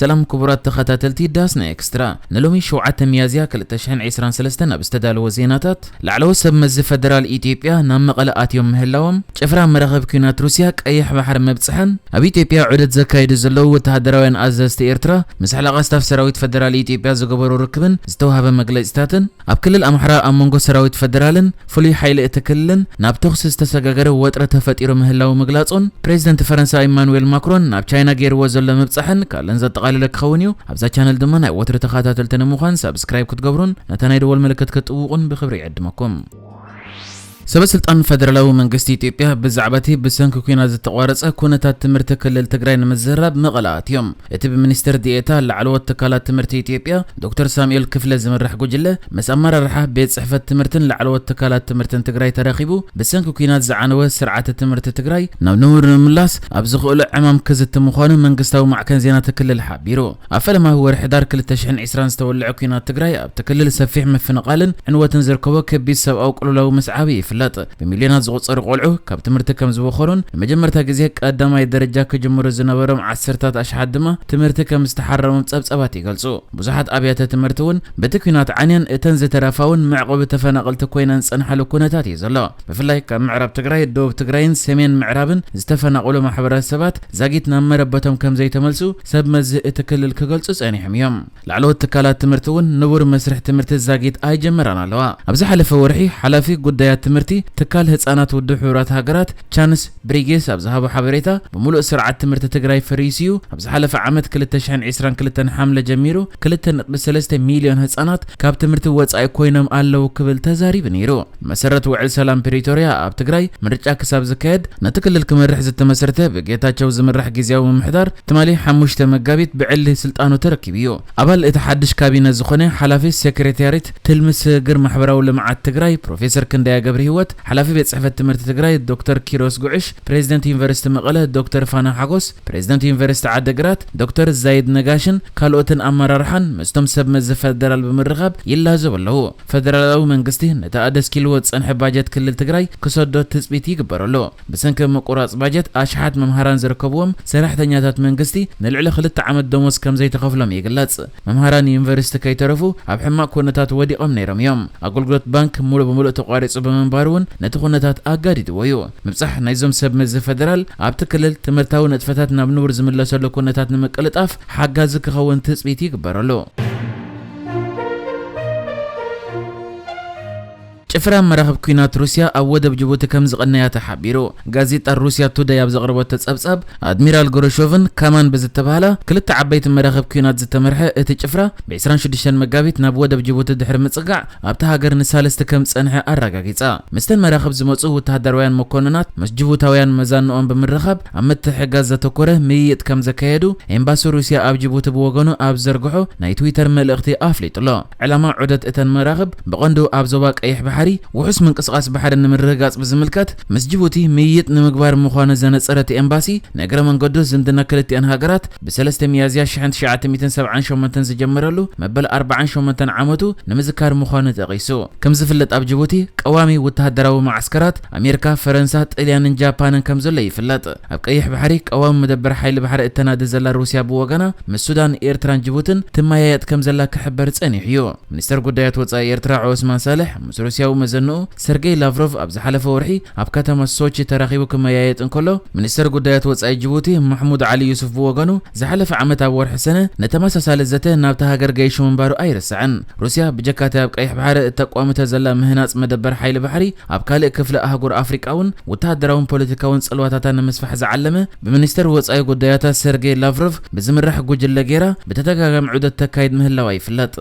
ሰላም ክቡራት ተኸታተልቲ ዳስና ኤክስትራ፣ ንሎሚ ሸውዓተ ሚያዝያ ክልተ ሽሕን ዕስራን ሰለስተን ኣብ ዝተዳለወ ዜናታት፣ ላዕለዎት ሰብ መዚ ፈደራል ኢትዮጵያ ናብ መቐለ ኣትዮም ምህላዎም፣ ጭፍራ መራኸብ ኲናት ሩስያ ቀይሕ ባሕሪ ምብጽሐን፣ ኣብ ኢትዮጵያ ዑደት ዘካይዱ ዘለዉ ወተሃደራውያን ኣዘዝቲ ኤርትራ ምስ ሓለቓ ስታፍ ሰራዊት ፈደራል ኢትዮጵያ ዝገበሩ ርክብን ዝተዋህበ መግለጺታትን፣ ኣብ ክልል ኣምሓራ ኣብ መንጎ ሰራዊት ፈደራልን ፍሉይ ሓይሊ እቲ ክልልን ናብ ተኹሲ ዝተሰጋገረ ወጥሪ ተፈጢሩ ምህላዉ ምግላጹን፣ ፕሬዚደንት ፈረንሳ ኢማኑኤል ማክሮን ናብ ቻይና ገይርዎ ዘሎ ምብጻሕን ካልእን ዘጠቓለለ ክኸውን እዩ። ኣብዛ ቻነል ድማ ናይ ወትሪ ተኸታተልቲ ንምዃን ሳብስክራይብ ክትገብሩን ነታ ናይ ደወል ምልክት ክትጥውቑን ብኽብሪ ይዕድመኩም። ሰበ ስልጣን ፈደራላዊ መንግስቲ ኢትዮጵያ ብዛዕባ እቲ ብሰንኪ ኲናት ዝተቋረጸ ኩነታት ትምህርቲ ክልል ትግራይ ንምዝራብ መቐለ ኣትዮም። እቲ ብሚኒስትር ዲኤታ ላዕለዎት ትካላት ትምህርቲ ኢትዮጵያ ዶክተር ሳሙኤል ክፍለ ዝምራሕ ጉጅለ ምስ ኣመራርሓ ቤት ጽሕፈት ትምህርትን ላዕለዎት ትካላት ትምህርትን ትግራይ ተራኺቡ ብሰንኪ ኲናት ዝዓነወ ስርዓተ ትምህርቲ ትግራይ ናብ ንቡር ንምምላስ ኣብ ዝኽእሎ ዕማም ክዝቲ ምዃኑ መንግስታዊ ማዕከን ዜና እቲ ክልል ሓቢሩ። ኣብ ፈለማ ወርሒ ሕዳር ክልተ ሽሕን ዕስራን ዝተወልዐ ኲናት ትግራይ ኣብቲ ክልል ሰፊሕ ምፍንቓልን ዕንወትን ዝርከቦ ከቢድ ሰብኣዊ ቅልውላው ምስዓቡ ይፍለጥ። ብሚልዮናት ዝቑጸሩ ቆልዑ ካብ ትምህርቲ ከም ዝወኸሩን ንመጀመርታ ግዜ ቀዳማይ ደረጃ ክጅምሩ ዝነበሮም ዓሰርታት ኣሽሓት ድማ ትምህርቲ ከም ዝተሓረሞም ጸብጻባት ይገልጹ። ብዙሓት ኣብያተ ትምህርቲ እውን በቲ ኲናት ዓንየን እተን ዝተረፋ እውን መዕቆቢ ተፈናቐልቲ ኮይነን ዝጸንሓሉ ኩነታት እዩ ዘሎ። ብፍላይ ካብ ምዕራብ ትግራይ፣ ደቡብ ትግራይን ሰሜን ምዕራብን ዝተፈናቐሉ ማሕበረሰባት ዛጊት ናብ መረበቶም ከም ዘይተመልሱ ሰብ መዚ እቲ ክልል ክገልጹ ጸኒሖም እዮም። ላዕለዎት ትካላት ትምህርቲ እውን ንቡር መስርሕ ትምህርቲ ዛጊት ኣይጀመራን ኣለዋ። ኣብ ዝሓለፈ ወርሒ ሓላፊ ጉዳያት ትምህርቲ ትካል ህጻናት ውድብ ሕቡራት ሃገራት ቻንስ ብሪጌስ ኣብ ዝሃቦ ሓበሬታ፣ ብምሉእ ስርዓት ትምህርቲ ትግራይ ፈሪሱ እዩ። ኣብ ዝሓለፈ ዓመት ክልተ ሽሕን ዕስራን ክልተን ሓምለ ጀሚሩ ክልተ ነጥቢ ሰለስተ ሚልዮን ህጻናት ካብ ትምህርቲ ወጻኢ ኮይኖም ኣለዉ ክብል ተዛሪቡ ነይሩ። ብመሰረት ውዕል ሰላም ፕሪቶርያ ኣብ ትግራይ ምርጫ ክሳብ ዝካየድ ነቲ ክልል ክመርሕ ዝተመስረተ ብጌታቸው ዝምራሕ ግዝያዊ ምምሕዳር ትማሊ ሓሙሽተ መጋቢት ብዕሊ ስልጣኑ ተረኪቡ እዩ። ኣባል እቲ ሓድሽ ካቢነ ዝኾነ ሓላፊ ሴክሬታሪት ትልሚ ስግግር ማሕበራዊ ልምዓት ትግራይ ፕሮፌሰር ክንደያ ገብረ ህይወት፣ ሓላፊ ቤት ጽሕፈት ትምህርቲ ትግራይ ዶክተር ኪሮስ ጉዕሽ፣ ፕሬዚደንት ዩኒቨርሲቲ መቐለ ዶክተር ፋና ሓጎስ፣ ፕሬዚደንት ዩኒቨርሲቲ ዓዲግራት ዶክተር ዛይድ ነጋሽን ካልኦትን ኣመራርሓን ምስቶም ሰብ መዚ ፈደራል ብምርኻብ ይላዘቡ ኣለዉ። ፈደራላዊ መንግስቲ ነቲ ኣደስኪልዎ ዝጸንሐ ባጀት ክልል ትግራይ ክሰዶ ትጽቢት ይግበረሉ። ብሰንኪ ምቁራጽ ባጀት ኣሽሓት መምሃራን ዝርከብዎም ሰራሕተኛታት መንግስቲ ንልዕሊ ክልተ ዓመት ደሞዝ ከም ዘይተኸፍሎም ይግለጽ። መምሃራን ዩኒቨርሲቲ ከይተረፉ ኣብ ሕማቕ ኩነታት ወዲቖም ነይሮም እዮም። ኣገልግሎት ባንክ ሙሉእ ብምሉእ ተቋሪጹ ብምንባሩ እውን ነቲ ኩነታት ኣጋዲድዎ እዩ። ምብጻሕ ናይዞም ሰብ መዚ ፈደራል ኣብቲ ክልል ትምህርታዊ ንጥፈታት ናብ ንቡር ዝምለሰሉ ኩነታት ንምቅልጣፍ ሓጋዚ ክኸውን ትጽቢት ይግበረሉ። ጭፍራ መራኽብ ኲናት ሩስያ ኣብ ወደብ ጅቡቲ ከም ዝቐነያ ተሓቢሩ። ጋዜጣ ሩስያ ቱደይ ኣብ ዘቕረበቶ ጸብጻብ፣ ኣድሚራል ጎረሾቭን ካማን ብዝተባህላ ክልተ ዓበይቲ መራኽብ ኲናት ዝተመርሐ እቲ ጭፍራ፣ ብ ዕስራን ሽዱሽተን መጋቢት ናብ ወደብ ጅቡቲ ድሕሪ ምጽጋዕ፣ ኣብታ ሃገር ንሳልስቲ ከም ዝጸንሐ ኣረጋጊጻ። ምስተን መራኽብ ዝመጹ ወተሃደራውያን መኮንናት ምስ ጅቡታውያን መዛንኦም ብምርኻብ ኣብ ምትሕግጋዝ ዘተኮረ ምይይጥ ከም ዘካየዱ ኤምባሲ ሩስያ ኣብ ጅቡቲ ብወገኑ ኣብ ዘርግሖ ናይ ትዊተር መልእኽቲ ኣፍሊጡ ኣሎ። ዕላማ ዑደት እተን መራኽብ ብቐንዱ ኣብ ዞባ ቀይሕ ባሕሪ ውሑስ ምንቅስቓስ ባሕሪ ንምርግጋጽ ብዝምልከት ምስ ጅቡቲ ምይይጥ ንምግባር ምዃኑ ዘነጸረ እቲ ኤምባሲ፣ ንእግረ መንገዱ ዝምድና ክልቲኣን ሃገራት ብሰለስተ ሚያዝያ ሽሕን ትሽዓተ ሚእትን ሰብዓን ሸሞንተን ዝጀመረሉ መበል ኣርባዓን ሸሞንተን ዓመቱ ንምዝካር ምዃኑ ጠቒሱ። ከም ዝፍለጥ ኣብ ጅቡቲ ቀዋሚ ወተሃደራዊ መዓስከራት ኣሜሪካ፣ ፈረንሳ፣ ጥልያንን ጃፓንን ከም ዘሎ ይፍለጥ። ኣብ ቀይሕ ባሕሪ ቀዋሚ መደበር ሓይሊ ባሕሪ እተናዲ ዘላ ሩስያ ብወገና ምስ ሱዳን፣ ኤርትራን ጅቡትን ትመያየጥ ከም ዘላ ክሕበር ጸኒሑ እዩ። ሚኒስተር ጉዳያት ወጻኢ ኤርትራ ዑስማን ሳልሕ ምስ ሩስያዊ መዘንኡ ሰርጌይ ላቭሮቭ ኣብ ዝሓለፈ ወርሒ ኣብ ከተማ ሶቺ ተራኺቡ ክመያየጥ እንከሎ፣ ሚኒስተር ጉዳያት ወጻኢ ጅቡቲ ማሕሙድ ዓሊ ዩሱፍ ብወገኑ ዝሓለፈ ዓመት ኣብ ወርሒ ሰነ ንተመሳሳሊ ዘተ ናብታ ሃገር ገይሹ ምንባሩ ኣይርሳዕን። ሩስያ ብጀካቲ ኣብ ቀይሕ ባሕሪ እተቋምቶ ዘላ ምህናጽ መደበር ሓይሊ ባሕሪ ኣብ ካልእ ክፍሊ ኣህጉር ኣፍሪቃ እውን ወተሃደራውን ፖለቲካውን ጽልዋታታ ንምስፋሕ ዝዓለመ ብሚኒስተር ወጻኢ ጉዳያታ ሰርጌይ ላቭሮቭ ብዝምራሕ ጉጅለ ጌራ ብተደጋጋሚ ዑደት ተካይድ ምህላዋ ይፍለጥ።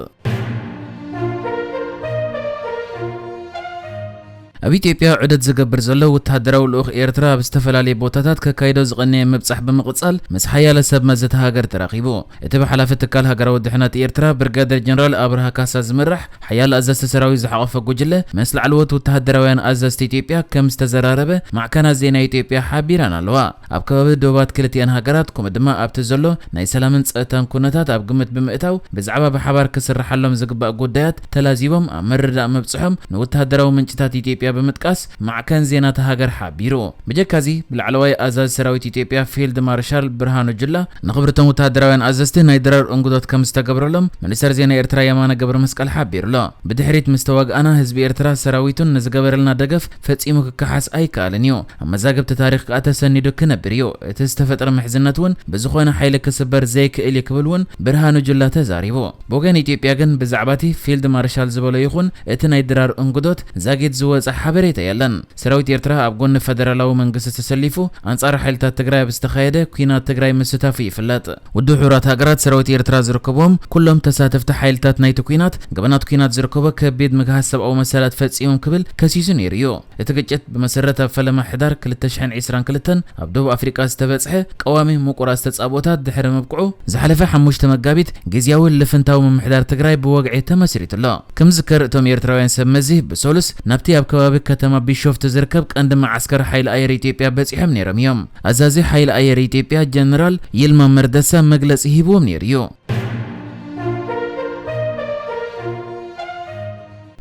ኣብ ኢትዮጵያ ዑደት ዝገብር ዘሎ ወተሃደራዊ ልኡኽ ኤርትራ ኣብ ዝተፈላለየ ቦታታት ከካይዶ ዝቐነየ ምብጻሕ ብምቕጻል ምስ ሓያለ ሰብ መዚ እታ ሃገር ተራኺቡ። እቲ ብሓላፊ ትካል ሃገራዊ ድሕነት ኤርትራ ብርጋዴር ጀነራል ኣብርሃ ካሳ ዝምራሕ ሓያለ ኣዘዝቲ ሰራዊት ዝሓቖፈ ጉጅለ ምስ ላዕለዎት ወተሃደራውያን ኣዘዝቲ ኢትዮጵያ ከም ዝተዘራረበ ማዕከናት ዜና ኢትዮጵያ ሓቢረን ኣለዋ። ኣብ ከባቢ ዶባት ክልቲኣን ሃገራት ከምኡ ድማ ኣብቲ ዘሎ ናይ ሰላምን ጸጥታን ኩነታት ኣብ ግምት ብምእታው ብዛዕባ ብሓባር ክስርሓሎም ዝግባእ ጉዳያት ተላዚቦም ኣብ ምርድዳእ ምብጽሖም ንወተሃደራዊ ምንጭታት ኢትዮጵያ ኢትዮጵያ ብምጥቃስ ማዕከን ዜና እታ ሃገር ሓቢሩ። ብጀካዚ፣ ብላዕለዋይ ኣዛዚ ሰራዊት ኢትዮጵያ ፊልድ ማርሻል ብርሃኑ ጁላ ንኽብርቶም ወተሃደራውያን ኣዘዝቲ ናይ ድራር እንጉዶት ከም ዝተገብረሎም ሚኒስተር ዜና ኤርትራ የማነ ገብረ መስቀል ሓቢሩሎ። ብድሕሪት ምስ ተዋግኣና ህዝቢ ኤርትራ ሰራዊቱን ንዝገበረልና ደገፍ ፈጺሙ ክከሓስ ኣይከኣልን እዩ። ኣብ መዛግብቲ ታሪኽ ከኣ ተሰኒዱ ክነብር እዩ። እቲ ዝተፈጥረ ምሕዝነት እውን ብዝኾነ ሓይሊ ክስበር ዘይክእል እዩ ክብል እውን ብርሃኑ ጁላ ተዛሪቡ። ብወገን ኢትዮጵያ ግን ብዛዕባ እቲ ፊልድ ማርሻል ዝበሎ ይኹን እቲ ናይ ድራር እንጉዶት ዛጊት ዝወጸ ሓበሬታ የለን። ሰራዊት ኤርትራ ኣብ ጎኒ ፈደራላዊ መንግስቲ ተሰሊፉ ኣንጻር ሓይልታት ትግራይ ኣብ ዝተኻየደ ኲናት ትግራይ ምስታፉ ይፍለጥ። ውድብ ሕቡራት ሃገራት ሰራዊት ኤርትራ ዝርከብዎም ኩሎም ተሳተፍቲ ሓይልታት ናይቲ ኲናት ገበናት ኲናት ዝርከቦ ከቢድ ምግሃስ ሰብኣዊ መሰላት ፈጺሞም ክብል ከሲሱ ነይሩ እዩ። እቲ ግጭት ብመሰረት ኣብ ፈለማ ሕዳር ክልተ ሽሕን ዕስራን ክልተን ኣብ ደቡብ ኣፍሪቃ ዝተበጽሐ ቀዋሚ ምቁራጽ ተጻብኦታት ድሕሪ ምብቅዑ ዝሓለፈ ሓሙሽተ መጋቢት ግዝያዊ ልፍንታዊ ምምሕዳር ትግራይ ብወግዒ ተመስሪቱ ኣሎ። ከም ዝዝከር እቶም ኤርትራውያን ሰብ መዚ ብሰሉስ ናብቲ ኣብ ከባቢ ከተማ ቢሾፍቱ ዝርከብ ቀንዲ መዓስከር ሓይሊ ኣየር ኢትዮጵያ በጺሖም ነይሮም እዮም። ኣዛዚ ሓይሊ ኣየር ኢትዮጵያ ጀነራል ይልማ መርደሳ መግለጺ ሂብዎም ነይሩ እዩ።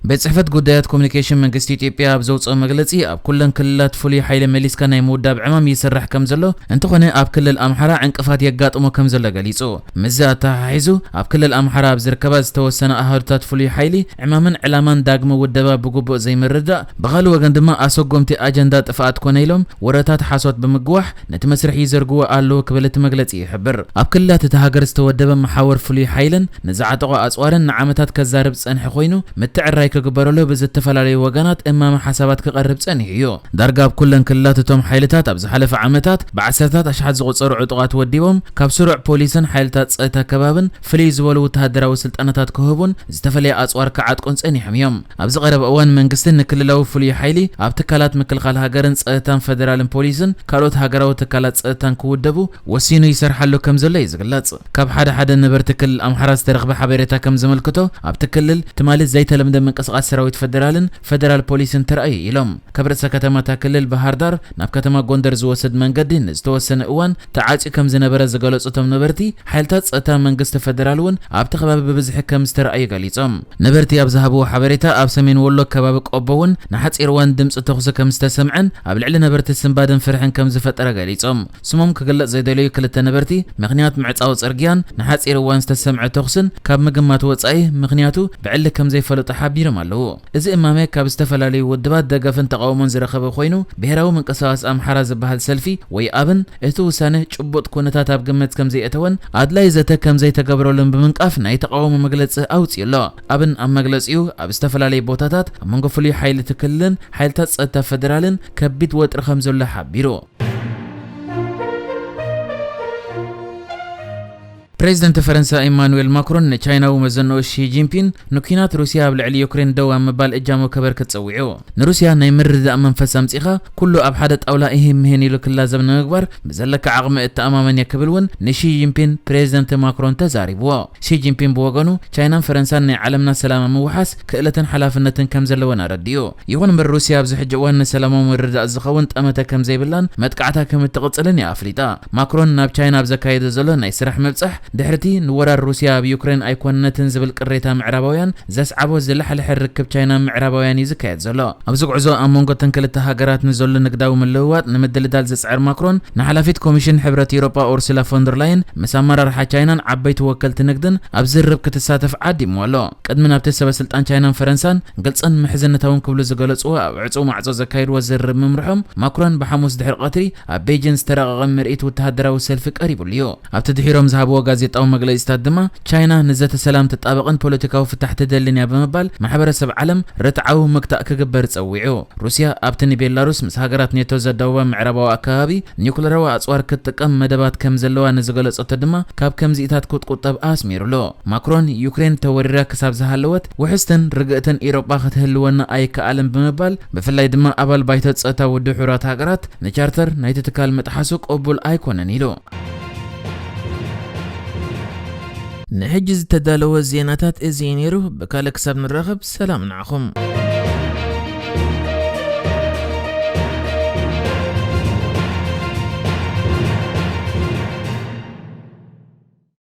ቤት ጽሕፈት ጉዳያት ኮሚኒኬሽን መንግስቲ ኢትዮጵያ ኣብ ዘውፅኦ መግለፂ ኣብ ኩለን ክልላት ፍሉይ ሓይሊ መሊስካ ናይ ምውዳብ ዕማም ይስራሕ ከም ዘሎ እንተኾነ ኣብ ክልል ኣምሓራ ዕንቅፋት የጋጥሞ ከም ዘሎ ገሊፁ። ምስዚ ኣተሓሒዙ ኣብ ክልል ኣምሓራ ኣብ ዝርከባ ዝተወሰነ ኣሃዱታት ፍሉይ ሓይሊ ዕማምን ዕላማን ዳግመ ውደባ ብግቡእ ዘይምርዳእ ብኻልእ ወገን ድማ ኣሰጎምቲ ኣጀንዳ ጥፍኣት ኮነ ኢሎም ወረታት ሓሶት ብምግዋሕ ነቲ መስርሕ ይዘርግዎ ኣለዉ ክብል እቲ መግለፂ ይሕብር። ኣብ ክልላት እታ ሃገር ዝተወደበ መሓውር ፍሉይ ሓይልን ንዝዓጠቖ ኣፅዋርን ንዓመታት ከዛርብ ዝፀንሐ ኮይኑ ምትዕራይ ክግበረሉ ብዝተፈላለዩ ወገናት እማመ ሓሳባት ክቐርብ ፀኒሑ እዩ። ዳርጋ ኣብ ኩለን ክልላት እቶም ሓይልታት ኣብ ዝሓለፈ ዓመታት ብዓሰርታት ኣሽሓት ዝቑፀሩ ዕጡቓት ወዲቦም ካብ ስሩዕ ፖሊስን ሓይልታት ፀጥታ ከባብን ፍልይ ዝበሉ ወተሃደራዊ ስልጠናታት ክህቡን ዝተፈለየ ኣፅዋር ክዓጥቁን ፀኒሖም እዮም። ኣብዚ ቀረባ እዋን መንግስቲ ንክልላዊ ፍሉይ ሓይሊ ኣብ ትካላት ምክልኻል ሃገርን ጸጥታን ፈደራልን ፖሊስን ካልኦት ሃገራዊ ትካላት ጸጥታን ክውደቡ ወሲኑ ይሰርሓሉ ከም ዘሎ እዩ ዝግለጽ። ካብ ሓደ ሓደ ነበርቲ ክልል ኣምሓራ ዝተረኽበ ሓበሬታ ከም ዘመልክቶ ኣብቲ ክልል ትማሊ ዘይተለምደ ምንቅስቓስ ሰራዊት ፈደራልን ፈደራል ፖሊስን ተራእዩ ኢሎም። ካብ ርእሰ ከተማ እታ ክልል ባህር ዳር ናብ ከተማ ጎንደር ዝወስድ መንገዲ ንዝተወሰነ እዋን ተዓጽዩ ከም ዝነበረ ዝገለጹ እቶም ነበርቲ ሓይልታት ጸጥታ መንግስቲ ፈደራል እውን ኣብቲ ከባቢ ብብዝሒ ከም ዝተራእዩ ገሊጾም። ነበርቲ ኣብ ዝሃብዎ ሓበሬታ ኣብ ሰሜን ወሎ ከባቢ ቆቦ እውን ንሓጺር እዋን ድምፂ ተኹሲ ከም ዝተሰምዐን ኣብ ልዕሊ ነበርቲ ስንባድን ፍርሕን ከም ዝፈጠረ ገሊጾም። ስሞም ክግለጽ ዘይደለዩ ክልተ ነበርቲ ምኽንያት ምዕጻው ጽርግያን ንሓጺር እዋን ዝተሰምዐ ተኹስን ካብ ምግማት ወጻኢ ምኽንያቱ ብዕሊ ከም ዘይፈለጡ ሓቢሮም ኣለዉ። እዚ እማመ ካብ ዝተፈላለዩ ውድባት ደገፍን ተቓውሞን ዝረኸበ ኮይኑ ብሄራዊ ምንቅስቓስ ኣምሓራ ዝበሃል ሰልፊ ወይ ኣብን እቲ ውሳነ ጭቡጥ ኩነታት ኣብ ግምት ከም ዘየእተወን ኣድላይ ዘተ ከም ዘይተገብረሉን ብምንቃፍ ናይ ተቓውሞ መግለጺ ኣውጺኡ ኣሎ። ኣብን ኣብ መግለጺኡ ኣብ ዝተፈላለዩ ቦታታት ኣብ መንጎ ፍሉይ ሓይሊ ትክልልን ሓይልታት ጸጥታ ፈደራልን ከቢድ ወጥሪ ከም ዘሎ ሓቢሩ። ፕሬዚደንት ፈረንሳ ኢማኑኤል ማክሮን ንቻይናዊ መዘንኡ ሺ ጂንፒን ንኲናት ሩሲያ ኣብ ልዕሊ ዩክሬን ደው ኣብ ምባል እጃሙ ከበርክት ጸዊዑ። ንሩሲያ ናይ ምርድዳእ መንፈስ ኣምጺኻ ኩሉ ኣብ ሓደ ጣውላ እሂ ምሂን ኢሉ ክላዘብ ንምግባር ብዘለካ ዓቕሚ እተኣማመን እየ ክብል እውን ንሺ ጂንፒን ፕሬዚደንት ማክሮን ተዛሪብዎ። ሺ ጂንፒን ብወገኑ ቻይናን ፈረንሳን ናይ ዓለምና ሰላም ምውሓስ ክእለትን ሓላፍነትን ከም ዘለወን ኣረዲኡ። ይኹን እምበር ሩሲያ ኣብዚ ሕጂ እዋን ንሰላማዊ ምርድዳእ ዝኸውን ጠመተ ከም ዘይብላን መጥቃዕታ ከም እትቕጽልን እያ ኣፍሊጣ። ማክሮን ናብ ቻይና ኣብ ዘካየዶ ዘሎ ናይ ስራሕ ምብጻሕ ድሕርቲ ንወራር ሩሲያ ኣብ ዩክሬን ኣይኮነነትን ዝብል ቅሬታ ምዕራባውያን ዘስዓቦ ዝለሓልሐ ርክብ ቻይና ምዕራባውያን እዩ ዝካየድ ዘሎ። ኣብዚ ጉዕዞ ኣብ መንጎ እተን ክልተ ሃገራት ንዘሎ ንግዳዊ ምልውዋጥ ንምድልዳል ዝጽዕር ማክሮን ንሓላፊት ኮሚሽን ሕብረት ኤውሮጳ ኡርሱላ ፎንደር ላየን ምስ ኣመራርሓ ቻይናን ዓበይቲ ወከልቲ ንግድን ኣብ ዝርርብ ክትሳተፍ ዓዲምዎ ኣሎ። ቅድሚ ናብቲ ሰበ ስልጣን ቻይናን ፈረንሳን ግልጽን ምሕዝነታውን ክብሉ ዝገለጽዎ ኣብ ዕጹው ማዕጾ ዘካየድዎ ዝርርብ ምምርሖም ማክሮን ብሓሙስ ድሕሪ ቀትሪ ኣብ ቤጂን ዝተራቐቐ ምርኢት ወተሃደራዊ ሰልፊ ቀሪቡሉ እዩ። ኣብቲ ድሒሮም ዝሃብዎ ጋዜጣዊ መግለጺታት ድማ ቻይና ንዘተ ሰላም ትጣበቕን ፖለቲካዊ ፍታሕ ትደልን እያ ብምባል ማሕበረሰብ ዓለም ርትዓዊ ምክታእ ክግበር ጸዊዑ። ሩሲያ ኣብቲ ንቤላሩስ ምስ ሃገራት ኔቶ ዘዳውባ ምዕራባዊ ኣከባቢ ኒውክለራዊ ኣጽዋር ክትጥቀም መደባት ከም ዘለዋ ንዝገለጸቶ ድማ ካብ ከምዚኢታት ክትቁጠብ ኣስሚሩሉ። ማክሮን ዩክሬን ተወሪራ ክሳብ ዝሃለወት ውሕስትን ርግእትን ኤውሮጳ ክትህልወና ኣይከኣልን ብምባል ብፍላይ ድማ ኣባል ባይቶ ጸጥታ ውድብ ሕቡራት ሃገራት ንቻርተር ናይቲ ትካል ምጥሓሱ ቅቡል ኣይኮነን ኢሉ። ንሕጂ ዝተዳለወ ዜናታት እዚ እዩ ነይሩ። ብካልእ ክሳብ ንራኸብ ሰላም ንዓኹም።